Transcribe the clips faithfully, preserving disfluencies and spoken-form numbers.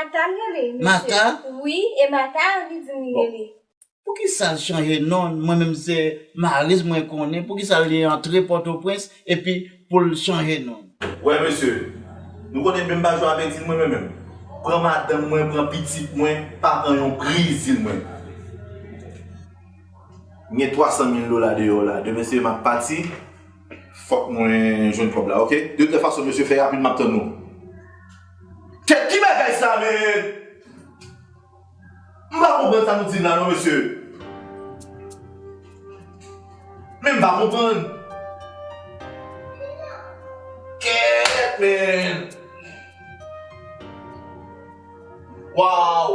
Mata l rele, mesye. Mata? Wi, e Mata li di m li rele. Poukisa l chanje non l? Mwen menm se Mariz mwen konnen. Poukisa l li antre Pòtoprens epi pou l chanje non l? Wè mesye, nou konnen menm pa jwe avèk zil mwen menm. Pran madanm mwen, pran pitit mwen, pa pran yon bri zil mwen. M gen twa san mil dola deyò la. Demen se m ap pati. Fòk mwen jwenn kòb la, oke? De tout fason, mesye, fè rapid, m ap tann nou. Kèt ki bagay sa, men? M pa konprann sa nou di m la non, mesye. Men m pa konprann. Kèt, men. Waw.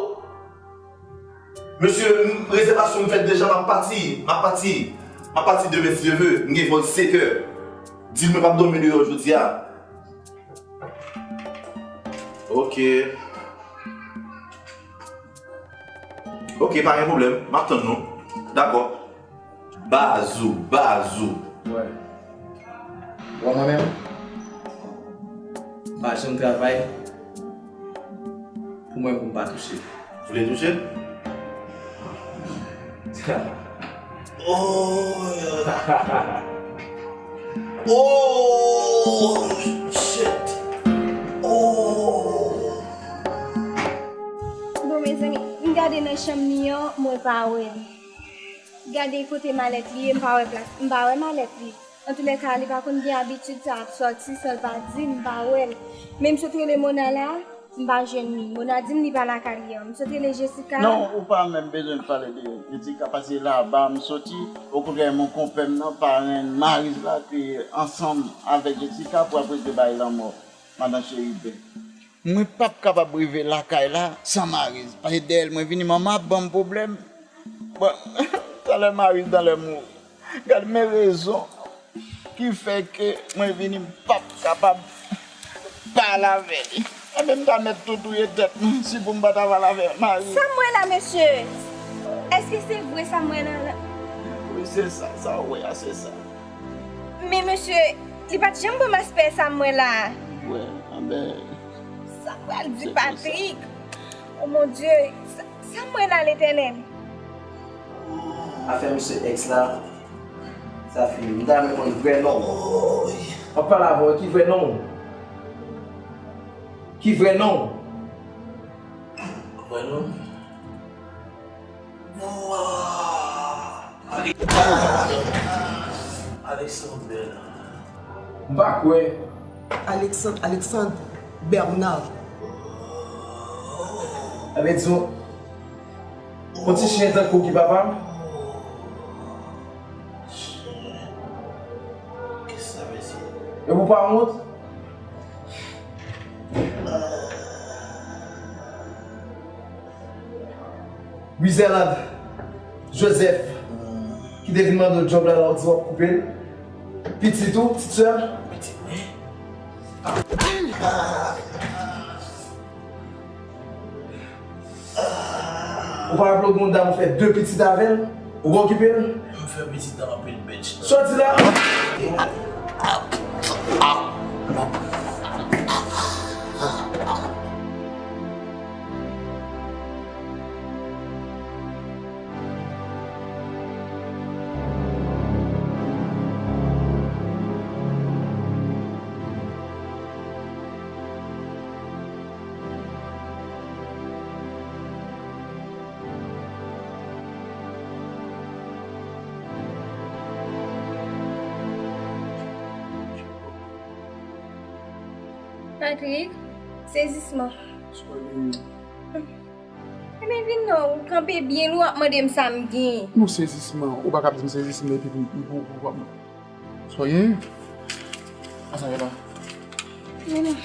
Mesye, m, rezèvasyon m fèt deja, m ap pati. M ap pati. M ap pati demen si Dye ve. M gen vòl sèt è. Di l mwen p ap dòmi deyò jodi a. Ok. Ok, pa gen pwoblèm. M ap tann nou. Dakò. Baz ou, baz ou. Wè. Wè mwen menm? M pa janm travay pou mwen pou m pa touche. Ou vle touche? Oh! Oh! Shit! Oh! Bon, mezanmi, m gade nan chanm li an, mwen pa wè l. Gade kote malèt li ye, m pa wè plas, m pa wè malèt li. Antoulèka, li pa konn gen abitid sa ap sòti san l pa di m, m pa wè l. Men m sot rele Mona la, m pa jwenn li. Mona di m li pa lakay li an. M sot rele Jessica. Non, ou pa menm bezwen pale de Jessica, paske laba m soti, okontrè, mon konpè m nan, parenn Mariz la, ki ansanm avèk Jessica pou ap regle bay lanmò madan Cheriben. Mwen p ap kapab rive lakay la san Mariz, paske dèyè l mwen vini, manman ap ban m pwoblèm. Bon, talè Mariz, talè mouri. Gad men rezon ki fè ke mwen vini, m p ap kapab pale avè li. Enben, m ta mèt tou touye tèt mwen si pou m pa ta pale avè Mariz. Sa m wè la, mesye? Èske se vre sa m wè la, la? Wi, se sa, sa w wè a, se sa. Men mesye, li pa t janm ban m aspè sa m wè la. Wè, anben. Sa m pral di Patrick? Oh mon Dieu, sa, sa m wè la, Letènèl? Afè mesye ex la, sa fini. M ta renmen konn vrè non w. M ap pale avè w, ki vrè non w? Ki vrè non w? Vrè non m? Alexandre Bernard. M pa kwè. Alexandre, Alexandre Bernard. Sa vle di yon, yon ti chen tankou ki papa m? Kisa, mesye? E ou pa wont? Louis Erland Joseph, ki te vin mande w djòb la, la w di w ap koupe l. Pitit ou, pitit sè l. Pitit mwen. Ou pa raple w gen yon dam ou fè de pitit avè l? Ou pa okipe l? M fè pitit anpil, bitch. Sa w di la? Patrick, sezisman. Ebyen, vin non, ou kanpe byen lwen, w ap mande m sa m gen. Non, sezisman. Ou pa ka ap di m sezisman epi pou, pou, pou, pou, pou, Soyen. Asa yo la. Vini.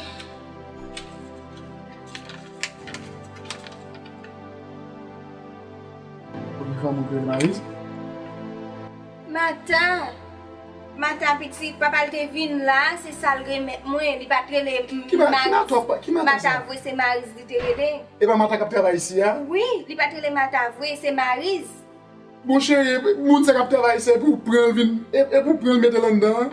Ou gen fanm ou kreye Mariz? Mata. Mata pitit, papa l te vin la, se sa l remèt mwen. Li pa t rele m-, Ki ma-, ki Mariz. Mata, ki Mata Mata sa? Vre, se Mariz li te rele. E pa Mata k ap travay isi a? Wi, li pa t rele Mata vre, se Mariz. Bon cheri, epi moun sa k ap travay sa, epi w pran l vin, e, epi w pran l mete l anndan an.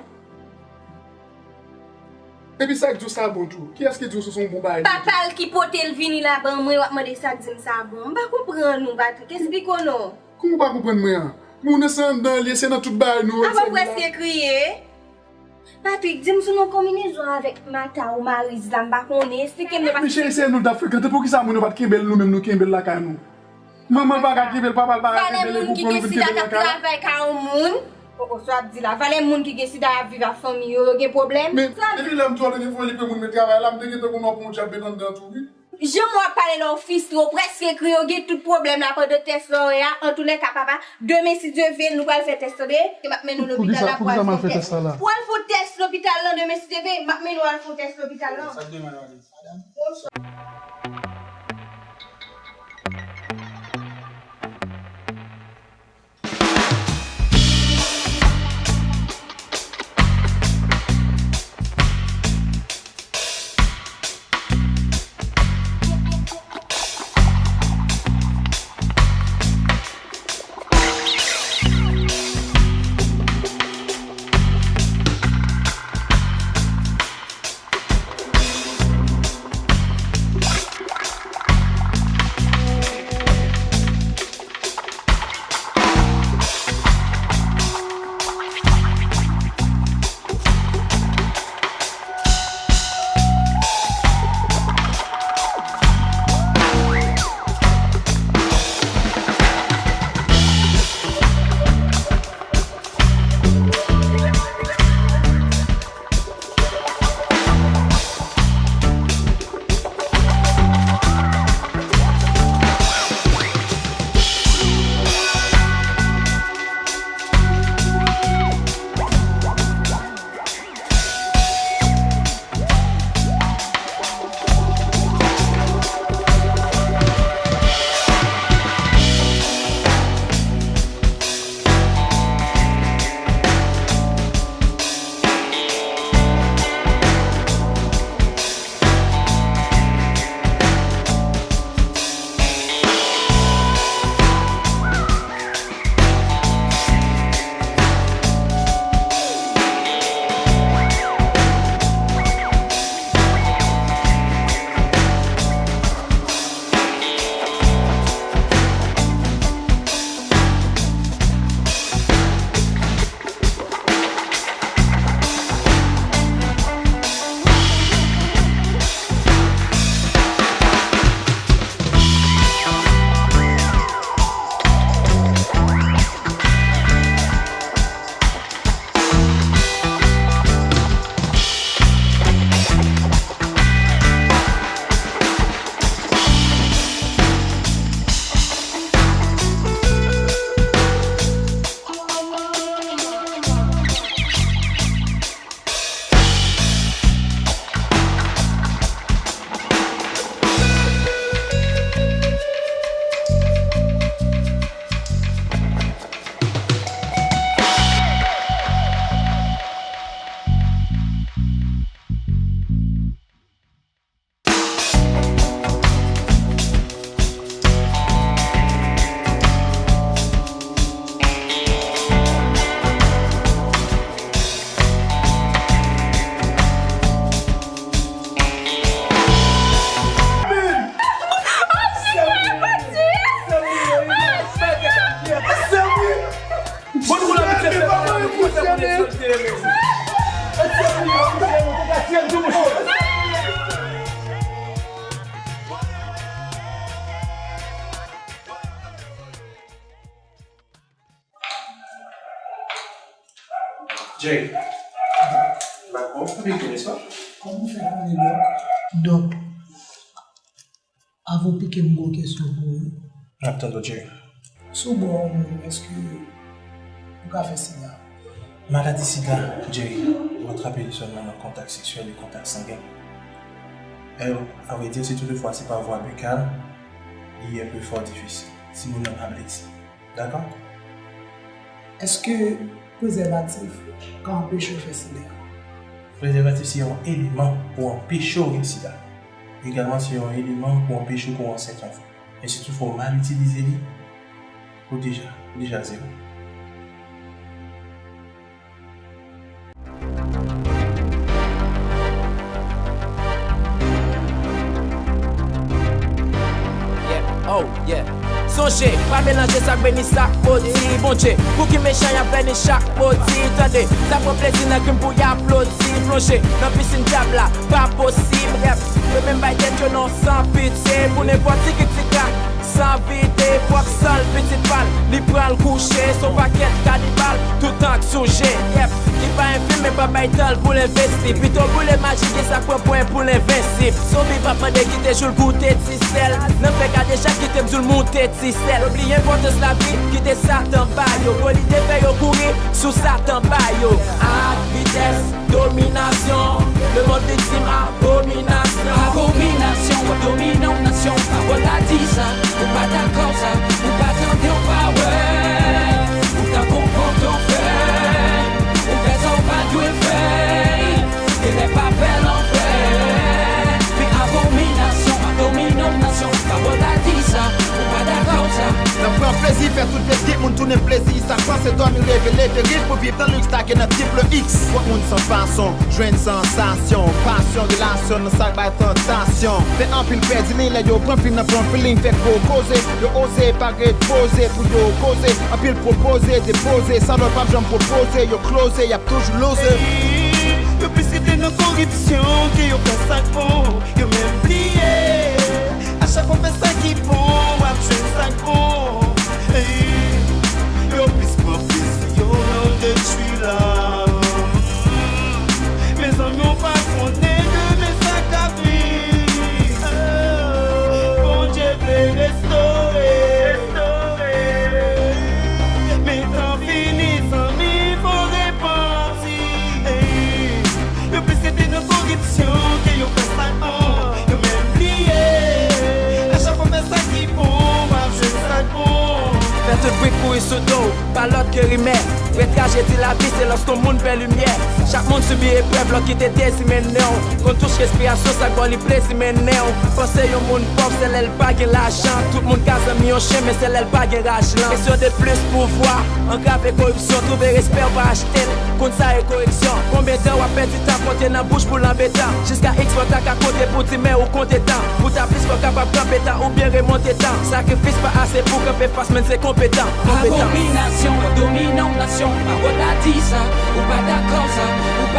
Epi sa k di w sa bon tou? Kiyès ki di w si se yon bon bagay li ye tou? Papa l ki pote l vini la ban mwen, w ap mande sa k di m sa bon. M pa konprann ou, Patrick. Esplike w non. Kòman w pa konprann mwen an? Moun nan se anndan l ye, se nan tout bagay nou. Apa w prèske kriye? Patrick, di m sou non konbinezon avèk Mata ou Maryse la, m pa konnen. Esplike m non, paske men cheri, se nou l t ap frekante. Poukisa moun yo pa t kenbe l, nou menm nou kenbe l lakay nou? Manman l pa ka kenbe l, papa l pa ka kenbe l, e pou kòman nou vin kenbe l lakay la? Valè moun ki gen sida k ap travay ka yon moun. O, o, sa w ap di la. Valè moun ki gen sida ap viv ak fanmi yo, yo gen pwoblèm. Men depi lè m di w, li gen foli pou moun met travay la, m te gentan konnen w ap pran yon djab met anndan tou, wi. Jan w ap pale la, w fistre, w prèske kriye, w gen tout pwoblèm la pandan tès la w ye a. Antoulèka, papa, demen, si Dye vle, nou pral fè tès, tande? M ap mennen w lopital la pou al fè yon tès. Pou al fè yon tès lopital la, demen, si Dye vle, m ap mennen w al fè yon tès lopital la. Sa k gen, madanm? Bonswa. Jay, m ap pike, nèspa? Kòman w fè konnen, Dòk? Dòk, avan w pike m, gon kesyon pou ou. M ap tande w, Jay. Sou bò w menm, èske ou ka fè sida? Maladi sida, Jay, ou atrape li sèlman nan kontak seksyèl e kontak sangen. E, avrèdi, si toutefwa se pa vwa bikal, li enpe fò difisil. Si moun nan pa blese. Dakò? Èske prezèvatif ka anpeche w fè sida? Prezèvatif se yon eleman pou anpeche w gen sida. Egalman, se yon eleman pou anpeche w ansent yon fwa. Men si toutfwa w mal itilize li, ou deja, ou deja zewo. Oh, yeah. Sonje, pa melanje sa k beni sa k modi. Bondye, pou ki mechan y ap beni chak modi. Tande, sa pran plezi nan krim pou y aplodi. Plonje nan pisin dyab la, pa posib. Yep. Yo menm bay tèt yo non san pitye. Pou nenpòt ti krik ti krak, san vide, pwòp san l pitit pa l, li pran l kouche. Se yon pakèt kanibal, toutan k souje. Yep. Ki pa enfim, men pa bay tan l pou l envesti. Pito boule majik, gen sa k pran pwen pou l envensib. Zonbi p ap mande kite jou l goute ti sèl. Nan fè gade chak kite m di l moute ti sèl. Yo bliye enpòtans lavi, kite Satan ba yo. Gwo lide fè yo kouri sou Satan ba yo. Ak vitès, dominasyon, lemonn viktim, abominasyon. Abominasyon, w ap domine yon nasyon. Pawòl la di sa, ou pa dakò sa, ou pa tande yon pawòl. Ou tankou pòtofèy, ou fè sa ou pa dwe fè. Genlè pa bèl an frè, men abominasyon, w ap domine yon nasyon. Pawòl la di sa, ou pa dakò sa. Nan pran plezi, fè tout pye kit moun tounen plezi. Sa k panse dòmi, leve, leve rit pou viv nan liks, lage nan triple X. Twòp moun san fason, jwenn sansasyon, pasyon, relasyon nan sa k bay tantasyon. Fè anpil pèdi liy, lè yo pran fim nan pran feeling, fè gwo koze. Yo oze, pa ret poze pou yo koze. Anpil pwopoze, depoze, sa lòt p ap janm pwopoze. Yo kloze, y ap toujou loze. Yo plis rete nan koripsyon ke yo fè sa k bon. Yo menm bliye, a chak fwa fè sa ki bon, w ap jwenn sa k bon. Ey, yo plis pran plezi yo nan detwi lòt. Mezanmi, w pa konnen demen sa k ap vini. Bondye vle restore. Men tan fini, zanmi, fò repanti. Ey, yo plis rete nan koripsyon ke yo fè sa k bon. Yo menm bliye, a chak fwa fè sa ki bon, w ap jwenn sa k bon. Fè tout bri kouri sou do w, pa lòt ke rimè. Vrè trajedi lavi se lòske yon moun pè limyè. Chak moun sibi eprèv lòt ki te dezime nen w. Konn touche respirasyon sa k ba w li plezi mennen w. Panse yon moun pòv se lè l pa gen lajan. Tout moun ka zanmi yon chen men se lè l pa gen raj lan. Kesyon de plis pouvwa, antrave koripsyon, twouve respè w pa achte l. Konn sa e koreksyon. Konbyen tan w ap pèdi tan konte nan bouch pou l anbetan? Jiska X fò w ta ka konte pou di men ou konte tan. Pou ta plis fò w kapab kanpe tan oubyen remonte tan. Sakrifis pa ase pou kanpe fas men se konpetan. Konpetan. Abominasyon, w ap domine yon nasyon. Pawòl la di sa, ou pa dakò sa, ou pa